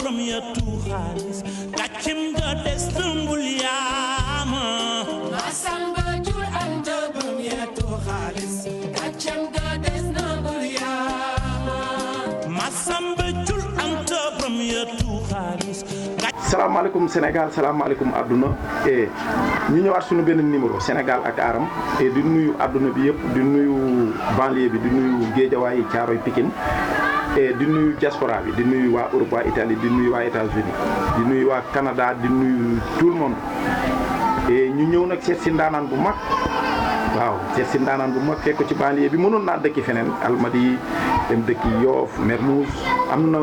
borom ya tu xaalis gàccem ga des tëmbul yaama Masamba jur anta borom ya tu xaalis gàccem ga des tëmbul yaama Masamba jur anta borom ya tu xaalis. salaamaaleykum Sénégal salaamaaleykum àdduna et ñu ñëwaat suñu benn numéro Sénégal ak Aram et di nuyu àdduna bi yëpp di nuyu banlieue bi di nuyu Géejawaay Caaroy Pikine et di nuyu diaspora bi di nuyu waa Europe waa Italie di nuyu waa États-Unis di nuyu waa Canada di nuyu tout le monde et ñu ñëw nag seet si ndaanaan bu mag waaw seet si ndaanaan bu mag fekk ko ci banlieue bi mënoon naa dëkki feneen Almadies dem dëkki Yoff Mermoz am na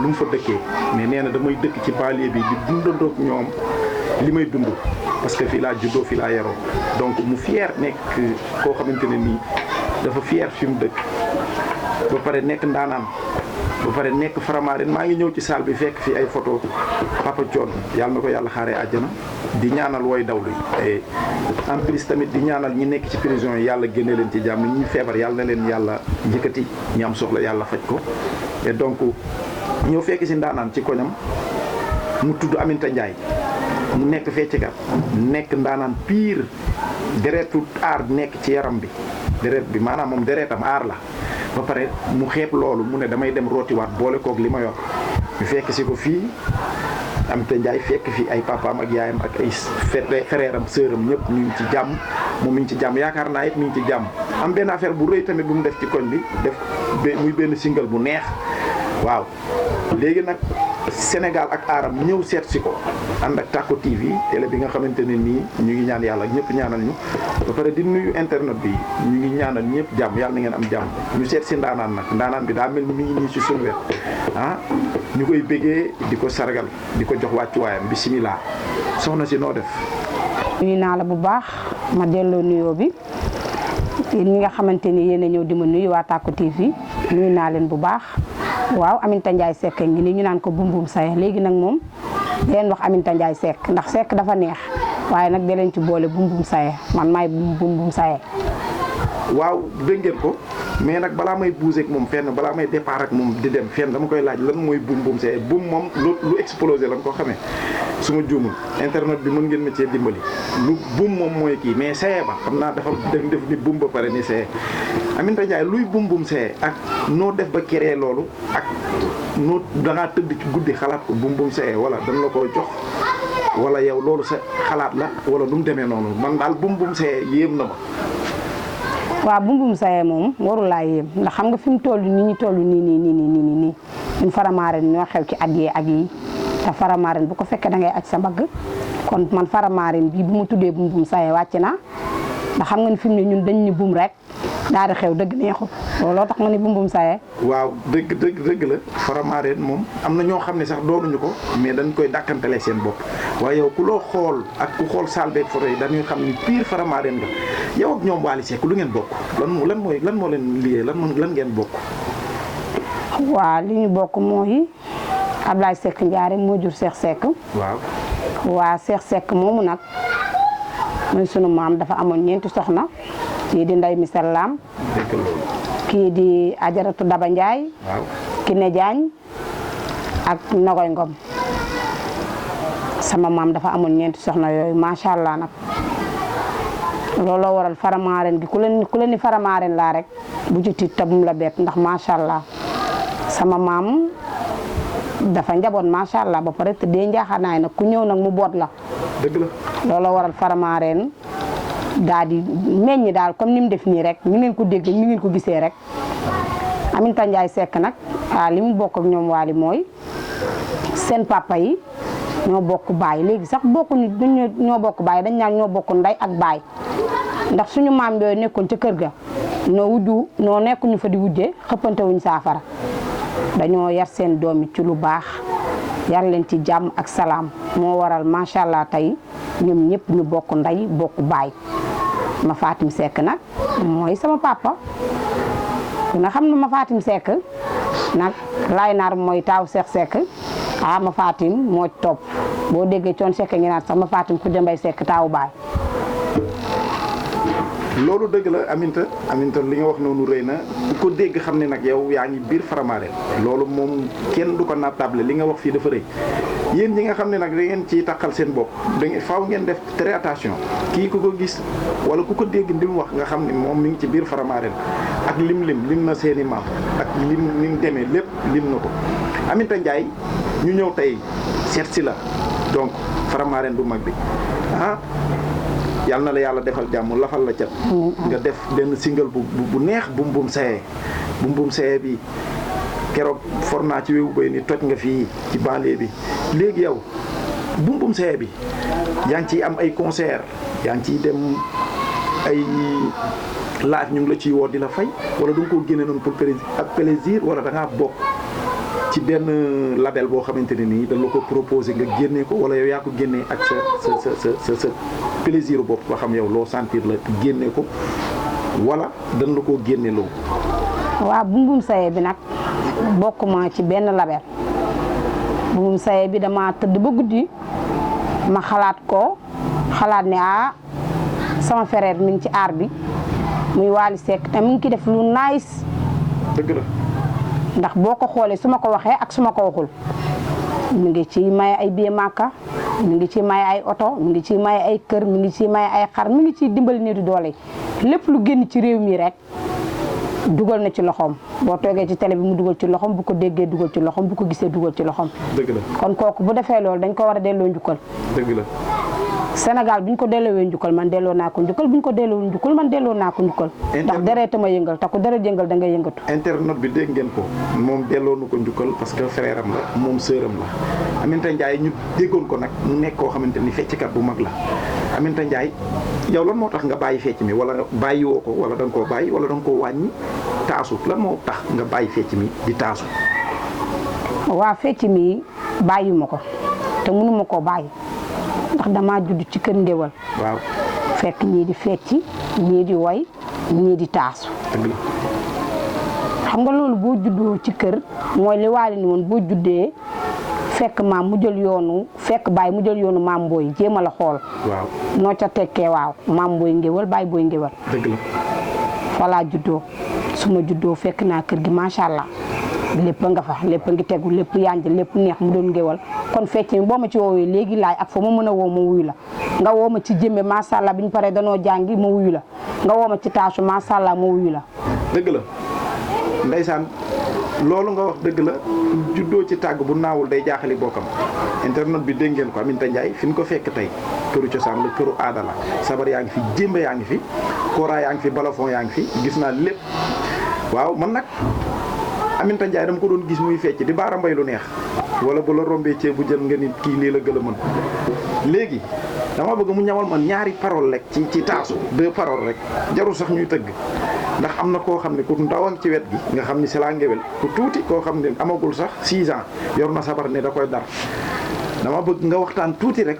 lu mu fa dëkkee mais nee na damay dëkk ci banlieue bi di dundandoog ñoom li may dund parce que fii laa juddoo fii laa yaroo donc mu fier nekk koo xamante ne nii dafa fier fi mu dëkk ba pare nekk ndaanaan ba pare nekk Faramareen maa ngi ñëw ci salle bi fekk fi ay photo Papa Thione yàlla na ko yàlla xaaree àjjana di ñaanal woy dawlu yi en plus tamit di ñaanal ñi nekk ci prison yi yàlla génne leen ci jàmm ñi feebar yàlla na leen yàlla njëkkati ñi am soxla yàlla faj ko et donc ñëw fekk si ndaanaan ci koñam mu tudd Aminta Ndiaye mu nekk feccikat nekk ndaanaan pire deretu aar nekk ci yaram bi deret bi maanaam moom deretam aar la ba pare mu xeeb loolu mu ne damay dem rootiwaat boole koog li ma yor ñu fekk si ko fii Aminta Ndiaye fekk fi ay papaam ak yaayam ak ay frère am sœur am ñëpp ñu ngi ci jàmm moom mi ngi ci jàmm yaakaar naa it mi ngi ci jàmm am benn affaire bu rëy tamit bu mu def ci koñ bi def muy benn single bu neex waaw léegi nag Sénégal ak Aram ñëw seet si ko ànd ak Tacko TV télé bi nga xamante ne nii ñu ngi ñaan yàlla ñëpp ñaanal ñu ba pare di nuyu internet bi ñu ngi ñaanal ñëpp jàmm yàlla na ngeen am jàmm ñu seet si ndaanaan nag ndaanaan bi daa mel ni mi ngi nii si suñu wet ñu koy bëggee di ko sargal di ko jox wàccuwaayam bisimilah soxna si noo def. nuyu naa la bu baax ma delloo nuyoo bi yéen ñi nga xamante ni yéen a ñëw di ma nuyu waa Tacko TV nuyu naa leen bu baax. waaw Aminta Ndiaye Seck ngi nii ñu naan ko bumbum saye léegi nag moom leen wax Aminta Ndiaye Seck ndax Seck dafa neex waaye nag da leen ci boole bumbum saye man maay bumbum saye. waaw dégg ngeen ko mais nag balaa may buuse ak moom fenn balaa may départ ak moom di dem fenn dama koy laaj lan mooy bumbum saye bum moom lu explosé la nga ko xamee su ma juumul internet bi mën ngeen ma cee dimbali lu bum moom mooy kii mais saye ba xam naa dafa def ni bum ba pare ni saye Aminta Ndiaye luy bumbum saye ak noo def ba créé loolu ak noo dangaa tëdd ci guddi xalaat ko bumbum saye wala dañ la ko jox wala yow loolu sa xalaat la wala lu mu demee noonu man daal bumbum saye yéem na ma. waaw bumbum saye moom warul laa yéem ndax xam nga fi mu toll nii ñu toll nii ñun Faramareen ñoo xew ci at yee ak yi te Faramareen bu ko fekkee da ngay aj sa mbagg kon man Faramareen bii bu mu tuddee bumbum saye wàcc naa ndax xam nga ni fi mu ne ñun dañ ni bum rek daal di xew dëgg neexul looloo tax ma ni bumbum saye. waaw dëgg la Faramareen moom am na ñoo xam ne sax doonuñu ko mais dañ koy dàkkantale seen bopp waaye yow ku loo xool ak ku xool saal beeg photo yi dañuy xam ni pire Faramareen nga yow ak ñoom Wally Seck lu ngeen bokk lan moo leen liyee lan ngeen bokk. waaw li ñu bokk mooy Ablaye Seck Ndiare moo jur Cheikh Seck. waaw. waa Cheikh Seck moomu nag mooy sunu maam dafa amoon ñeenti soxna. kii di Ndeye Misel Lam. kii di Ajaratu Daba Ndiaye. waaw. Kiné Diagne ak Nogoy Ngom sama maam dafa amoon ñeenti soxna yooyu macha allah nag looloo waral Faramareen gi ku leen ni Faramareen laa rek bu ci tiit tabum la bett ndax macha allah sama maam dafa njaboot macha allah ba pare te dee njaaxanaay nag ku ñëw nag mu boot la. dëgg la looloo waral Faramareen daal di meññ daal comme ni mu def nii rek ni ngeen ko dégg ni ngeen ko gisee rek Aminta Ndiaye Seck nag li mu bokk ak ñoom Wally mooy seen papa yi ñoo bokk baay léegi sax bokkuñu duñ ñoo bokk baay dañ naan ñoo bokk ndey ak baay ndax suñu maam yooyu nekkoon ca kër ga noo nekkuñu fa di wujjee xëppante wuñ saafara dañoo yar seen doom yi ci lu baax yar leen ci jàmm ak salaam moo waral macha allah tey ñoom ñëpp ñu bokk ndey bokk baay ma Fatim Seck nag mooy sama papa ku nga xam ne ma Fatim Seck nag laay naar mooy taaw Cheikh Seck ma Fatim moo topp boo déggee coon Seck ngi naan sax ma Fatim ku jëmbay Seck taawu baay. loolu dëgg la Aminta li nga wax noonu rëy na ku ko dégg xam ne nag yow yaa ngi biir Faramareen loolu moom kenn du ko nattable li nga wax fii dafa rëy yéen ñi nga xam ne nag da ngeen ciy takkal seen bopp da ngeen faaw ngeen def très attention kii ku ko gis wala ku ko dégg li mu wax nga xam ne moom mi ngi ci biir Faramareen ak lim na seeni maam ak lim demee lépp lim na ko Aminta Ndiaye ñu ñëw tey seet si la donc Faramareen bu mag bi yàlla na la yàlla defal jàmm lafal la cat nga def benn single bu neex bum sayee bi keroog for naa ci wéwu bay ni toj nga fii ci banlieue bi léegi yow bum sayee bi yaa ngi ciy am ay concert yaa ngi ciy dem ay live ñu ngi la ciy woo di la fay wala da nga koo génne noonu pour plaisir wala da ngaa bokk ci benn label boo xamante ne nii dañ la ko proposé nga génnee ko wala yow yaa ko génnee ak sa plaisir bopp ba xam yow loo sentir la génne ko wala dañ la koo génne loo. waaw bumbum saye bi nag bokkuma ci benn label bumbum saye bi dama tëdd ba guddi ma xalaat ne sama frère mi ngi ci aar bi muy Wally Seck te mi ngi ci def lu nice. dëgg la. ndax boo ko xoolee su ma ko waxee ak su ma ko waxul mi ngi ci maye ay billet Màkka mi ngi ci maye ay oto mi ngi ci maye ay kër mi ngi ci maye ay xar mi ngi ci dimbali nitu doole lépp lu génn ci réew mi rek dugal na ci loxoom boo toogee ci télé bi mu dugal ci loxoom bu ko déggee dugal ci loxoom bu ko gisee dugal ci loxoom. dëgg la kon kooku bu defee loolu dañ ko war a delloo njukkal. dëgg la. Sénégal bu ñu ko delloowee njukkal man delloo naa ko njukkal bu ñu ko delloo njukkal man delloo naa ko njukkal. ndax dereetama yëngal te ku deret yëngal da nga yëngatu. internet bi dégg ngeen ko moom delloo na ko njukkal parce que frère am la moom sœur am la Aminta Ndiaye ñu déggoon ko nag mu nekk koo xamante ni fecckat bu mag la Aminta Ndiaye yow lan moo tax nga bàyyi fecc mi wala bàyyiwoo ko wala da nga koo bàyyi wala da nga koo wàññi taasu lan moo tax nga bàyyi fecc mi di taasu. waaw fecc mi bàyyiwuma ko te mënuma koo bàyyi. ndax damaa judd ci kër ngéwal waaw fekk ñii di fecci ñii di woy ñii di taasu xam nga loolu boo juddoo ci kër mooy li Wally ni woon boo juddee fekk maam mu jël yoonu fekk baay mu jël yoonu maam booy jéem a la xool waaw noo ca tekkee waaw maam booy ngéwal baay booy ngéwal dëgg la falaa juddoo su ma juddoo fekk naa kër gi macha allah lépp nga fa lépp ngi tegu lépp yanj lépp neex mu doon ngéwal kon fecc mi boo ma ci woowee léegi laay ak fa ma mën a woo ma wuyu la nga woo ma ci jëmbe macha allah bi ñu paree danoo jàngi ma wuyu la nga woo ma ci taasu macha allah ma wuyu la. dëgg la ndeysaan loolu nga wax dëgg la juddoo ci tàgg bu naawul day jaaxali bokkam internet bi dégg ngeen ko Aminta Ndiaye fi ñu ko fekk tey këru cosaan la këru aada la sabar yaa ngi fi jëmbe yaa ngi fi kora yaa ngi fi balafon yaa ngi fi gis naa lépp waaw man nag Aminta Ndiaye dama ko doon gis muy fecc di baara mbay lu neex wala bu la rombee ceeb bu jën nga nit kii lii la gën a mën léegi dama bëgg mu ñamal man ñaari parole rek ci taasu 2 paroles rek jarul sax ñuy tëgg ndax am na koo xam ne ku ndawang ci wet gi nga xam ni c'est la ngewel ku tuuti koo xam ne amagul sax 6 ans yor na sabar ne da koy dar dama bëgg nga waxtaan tuuti rek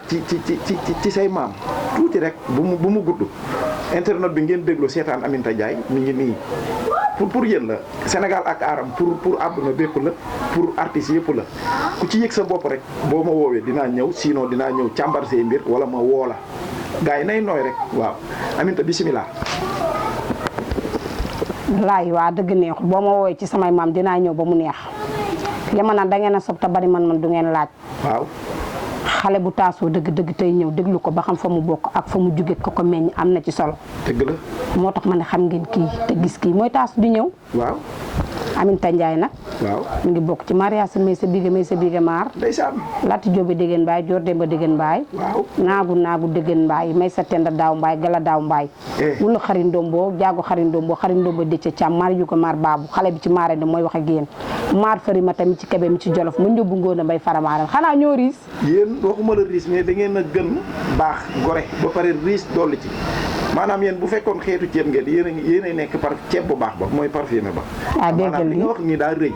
ci say maam tuuti rek bu mu gudd internet bi ngeen déglu seetaan Aminta Ndiaye mi ngi nii pour yéen la Sénégal ak aaram pour àdduna bépp la pour artistes yëpp la ku ci yëg sa bopp rek boo ma woowee dinaa ñëw sinon dinaa ñëw càmbar say mbir wala ma woo la gars yi nay nooy rek waaw Aminta bisimilah. laay waa dëgg neexul boo ma woowee ci samay maam dinaa ñëw ba mu neex li ma naan da ngeen a sob te bari man du ngeen laaj. waaw. xale bu taasoo dëgg tey ñëw déglu ko ba xam fa mu bokk ak fa mu jóge ko meññ am na ci solo. dëgg la. moo tax ma ne xam ngeen kii te gis kii mooy taasu di ñëw. waaw. Aminta Ndiaye nag. waaw mu ngi bokk ci mariage may sa biige maar. ndeysaan. Lati Jóobe dégeen mbaay Joor Demba dégeen mbaay. waaw. naagu dégeen mbaay may sa tenda daaw mbaay gala daaw mbaay. wulu xari ndombo jaago xari ndombo dëcc càmm maar yu ko maar baabu xale bi ci maare de mooy wax ak yéen maar fari ma tamit ci kebe mi ci jolof mu njëbbu ngoon a mbay faramaaral xanaa ñoo riis. yéen waxuma la riis mais da ngeen a gën baax gore ba pare riis dolli ci maanaam yéen bu fekkoon xeetu ceeb ngeen yéen a nekk par ceeb bu baax ba mooy parfumé ba. maanaam li nga wax nii daa rëy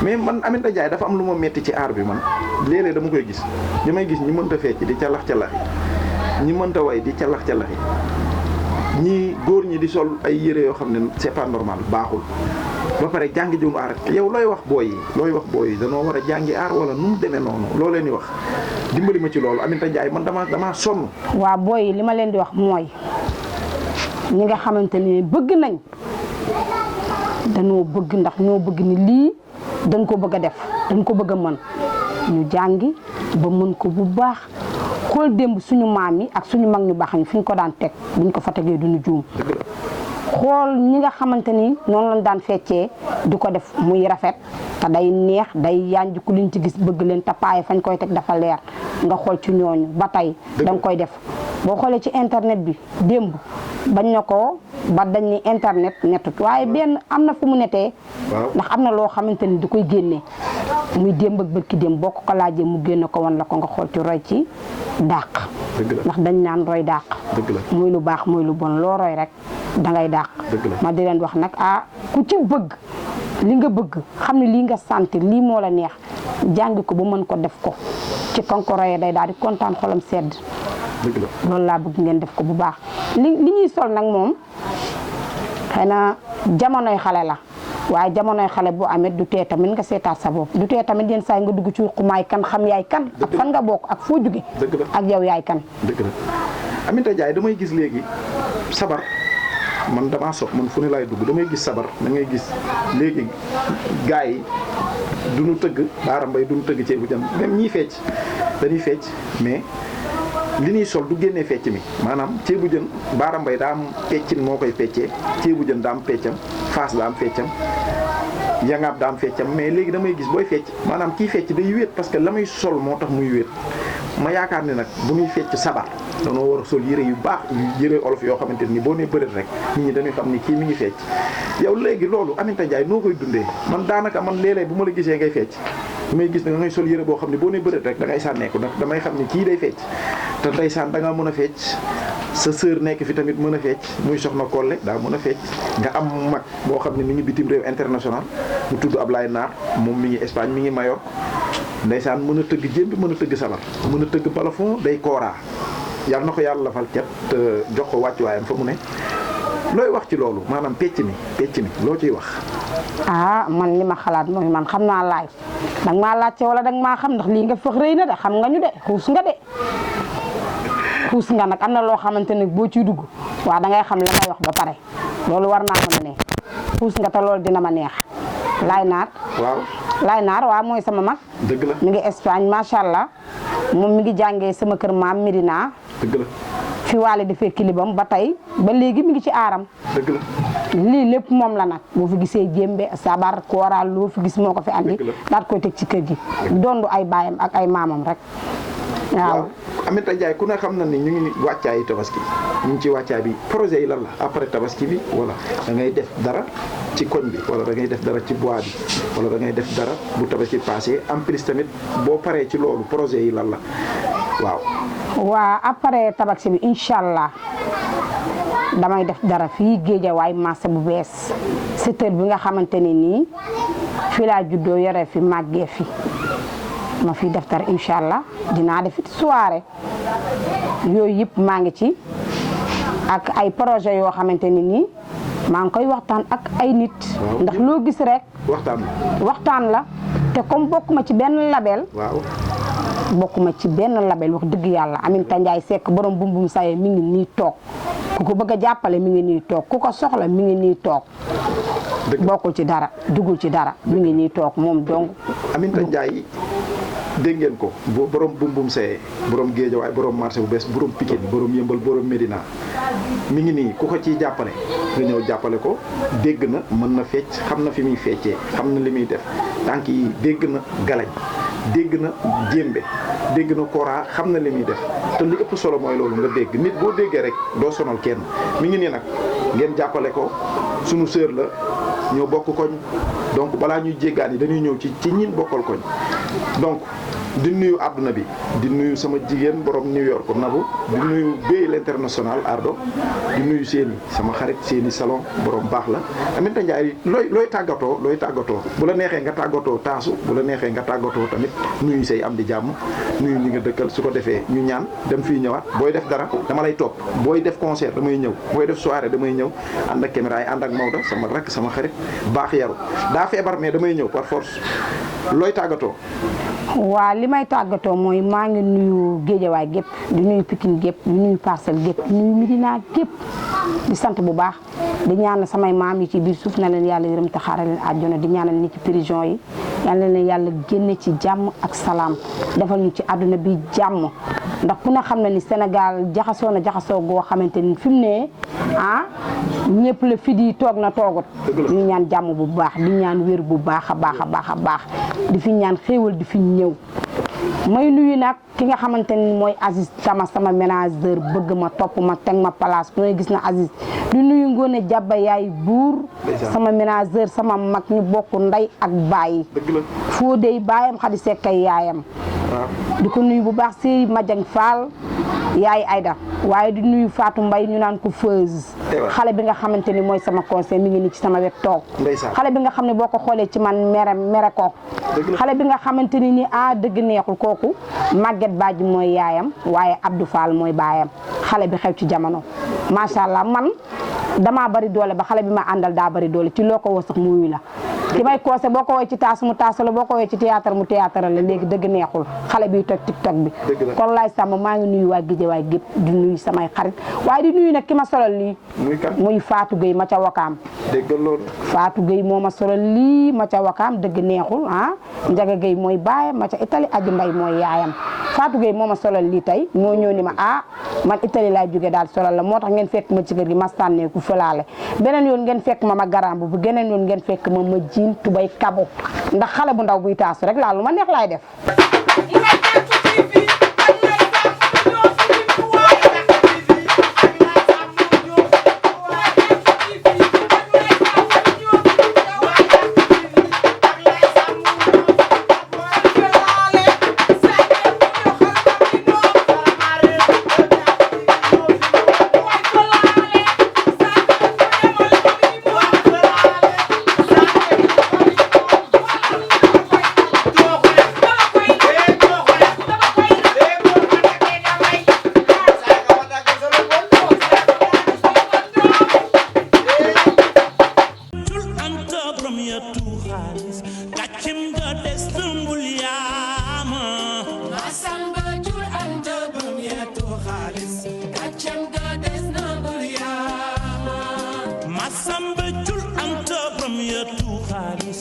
mais man Aminta Ndiaye dafa am lu ma metti ci aar bi man léeg-léeg dama koy gis li may gis ñi mënta fecc di calax-calaxi ñi mënta way di calax-calaxi ñi góor ñi di sol ay yére yoo xam ne c'est pas normal baaxul ba pare jàngi jum aar yow looy wax booy yi danoo war a jàngi aar wala nu mu demee noonu loo leen di wax dimbali ma ci loolu Aminta Ndiaye man damaa sonn. waaw booy yi li ma leen di wax mooy ñi nga xamante ni bëgg nañ dañoo bëgg ndax ñoo bëgg ni lii dañ ko bëgg a def dañ ko bëgg a mën ñu jàngi ba mën ko bu baax xool démb suñu maam yi ak suñu mag ñu baax ñi fi ñu ko daan teg buñ ko fa tegee duñu juum xool ñi nga xamante ni noonu lañ daan feccee di ko def muy rafet te day neex day yanj ku liñ ci gis bëgg leen tapaaye fañ koy teg dafa leer nga xool ci ñooñu ba tey danga koy def boo xoolee ci internet bi démb bañ na ko ba dañ ni internet nettut waaye benn am na fu mu netee ndax am na loo xamante ni di koy génnee muy démb ak bërki démb boo ko laajee mu génne ko wan la ko nga xool ci roy ci dàq ndax dañ naan roy dàq muy lu baax muy lu bon loo roy rek dangay dàq ma di leen wax nag ku ci bëgg li nga bëgg xam ne lii nga sentir lii moo la neex jàngi ko ba mën ko def ko ci kan ko royee day daal di kontaan xolam sedd loolu laa bëgg ngeen def ko bu baax li ñuy sol nag moom xëy na jamonoy xale la waaye jamonoy xale bu amee du tee tamit nga seetaat sa bopp du tee tamit yenn saa yi nga dugg ci xumaay kan xam yaay kan ak fan nga bokk ak foo jóge ak yow yaay kan dëgg la Aminta Ndiaye damay gis léegi sabar man damaa sopp man fu ne laay dugg damay gis sabar da ngay gis léegi gars yi duñu tëgg Baara Mbaye duñu tëgg ceebu jën même ñiy fecc dañuy fecc mais li ñuy sol du génnee fecc mi maanaam ceebu jën Baara Mbaye daa am peccin moo koy feccee ceebu jën daa am feccam faas daa am feccam yangaab daa am feccam mais léegi damay gis booy fecc maanaam kii fecc day wéet parce que la muy sol moo tax muy wéet ma yaakaar ne nag bu ñuy fecc sabar danoo war a sol yére yu baax yére olof yoo xamante ni boo nee bëreet rek nit ñi dañuy xam ni kii mi ngi fecc yow léegi loolu Aminta Ndiaye noo koy dundee man daanaka man léeg-léeg bu ma la gisee ngay fecc damay gis ne da ngay sol yére boo xam ne boo nee bëreet rek da ngay sànneeku ndax damay xam ni kii day fecc te ndeysaan da nga mën a fecc sa sœur nekk fi tamit mën a fecc muy soxna Kolle daa mën a fecc nga am mag boo xam ne mi ngi bitim réew international mu tudd Ablaye Naar moom mi ngi Espagne mi ngi Mayor ndeysaan mën a tëgg jéem bi mën a tëgg sabar mën a tëgg balafon day kooraa yàlla na ko yàlla lafal cet jox ko wàccuwaayam fa mu ne looy wax ci loolu maanaam pecc mi loo ciy wax. man li ma xalaat mooy man xam naa laaj danga maa laajte wala danga maa xam ndax lii nga fëx rëy na de xam nga ñu de xuus nga nag am na loo xamante ne boo ciy dugg waaw dangay xam la may wax ba pare loolu war naa mën a ne xuus nga te loolu dina ma neex laay naar waaw mooy sama mag. dëgg la mi ngi Espagne macha allah moom mi ngi jàngee sama kër maam Medina. dëgg la fi waale defee kilibam ba tey ba léegi mi ngi ci aaram. dëgg la lii lépp moom la nag boo fi gisee jéembe sabar kooraal loo fi gis moo ko fi andi. daat koy teg ci kër gi. dondu ay baayam ak ay maamam rek. waaw Aminta Ndiaye ku ne xam na ni ñu ngi wàccaayi tabaski ñu ngi ci wàccaay bi projet yi lan la après tabaski bi wala da ngay def dara ci koñ bi wala da ngay def dara ci bois bi wala da ngay def dara bu tabaski passé en plus tamit boo paree ci loolu projet yi lan la waaw après tabaski bi incha allah damay def dara fii Géejawaay marché bu bees secteur bi nga xamante ne nii fii laa juddoo yore fi màggee fi ma fi def dara incha allah dinaa def soirée yooyu yëpp maa ngi ci ak ay projet yoo xamante ne nii maa ngi koy waxtaan ak ay nit. ndax loo gis rek. waxtaan la te comme bokkuma ci benn label. bokkuma ci benn label wax dëgg yàlla Aminta Ndiaye Seck borom bumbum saye mi ngi nii toog ku ko bëgg a jàppale mi ngi nii toog ku ko soxla mi ngi nii toog. bokkul ci dara dugul ci dara mi ngi nii toog moom donc. Aminta Ndiaye dégg ngeen ko borom bumbum saye borom Géejawaay borom marché bu bees borom Pikine borom Yëmbal borom Médina mi ngi nii ku ko ciy jàppale nga ñëw jàppale ko dégg na mën na fecc xam na fi muy feccee xam na li muy def tànk yi dégg na galañ dégg na jéembe dégg na kora xam na li muy def te li ëpp solo mooy loolu nga dégg nit boo déggee rek doo sonal kenn mi ngi nii nag ngeen jàppale ko sunu sœur la ñoo bokk koñ donc balaa ñuy jéggaan yi dañuy ñëw ci ñin bokkal koñ donc di nuyu àdduna bi di nuyu sama jigéen borom New York Nabou di nuyu Béy l'international Ardo di nuyu seeni sama xarit seeni salon borom baax la Aminta Ndiaye looy tàggatoo bu la neexee nga tàggatoo taasu bu la neexee nga tàggatoo tamit nuyu say am di jàmm nuyu ñi nga dëkkal su ko defee ñu ñaan dem fii ñëwaat booy def dara dama lay topp booy def concert damay ñëw booy def soirée damay ñëw ànd ak caméra yi ànd ak Maodo sama rakk sama xarit baax yaru daa feebar mais damay ñëw par force looy tàggatoo waa li may tàggatoo mooy maa ngi nuyu Géejawaay gépp di nuyu Pikine gépp di nuyu Parcelles gépp di nuyu Médina gépp di sant bu baax di ñaanal samay maam yi ci biir suuf na leen yàlla yërëm te xaaral leen àjjana di ñaanal ñi ci prison yi yàlla leen yàlla génne ci jàmm ak salaam defal ñu ci àdduna bi jàmm ndax ku ne xam na ni Sénégal jaxasoo na jaxasoo goo xamante ni fi mu ne ñëpp la fi di toog na toogut ñu ñaan jàmm bu baax di ñaan wér bu baax a baax a baax a baax di fi ñaan xéewal di fi ñëw may nuyu nag ki nga xamante ni mooy Aziz sama ménageur bëgg ma topp ma teg ma place ku ne gis na Aziz di nuyu Ngoone Jàbba yaay buur sama ménageur sama mag ñu bokk ndey ak baay foo dey baayam Xadi Sekk ay yaayam di ko nuyu bu baax si Madiang Fall yaay Ayda waaye di nuyu Fatou Mbaye ñu naan ko Feuz xale bi nga xamante ni mooy sama conseil mi ngi ni ci sama wet toog xale bi nga xam ne boo ko xoolee ci man mere ko xale bi nga xamante ni ni dëgg neexul kooku Maguette Badji mooy yaayam waaye Abdou Fall mooy baayam xale bi xew ci jamono macha allah man damaa bari doole ba xale bi ma àndal daa bari doole ci loo ko woo sax mu wuyu la ki may koose boo ko woowee ci taas mu taas la boo ko woowee ci théâtre mu théâtre la léegi dëgg neexul xale bi toj TikTok bi kon laay sàmm maa ngi nuyu waa Guédiawaye gépp di nuyu samay xarit waaye di nuyu nag ki ma solal lii muy Fatou Gueye ma ca Wakaam Fatou Gueye moo ma solal lii ma ca Wakaam dëgg neexul Njaga Gueye mooy baayam ma ca Italie Aji Mbay mooy yaayam Fatou Gueye moo ma solal lii tey moo ñëw ni ma man Italie laay jóge daal solal la moo tax ngeen fekk ma ci kër gi ma sànneeku fëlaale beneen yoon ngeen fekk ma garambu bu geneen yoon ngeen fekk ma jiin tubay kabo ndax xale bu ndaw buy taasu rek laa lu ma neex laay def Masamba jul anta bam ya tu xaalis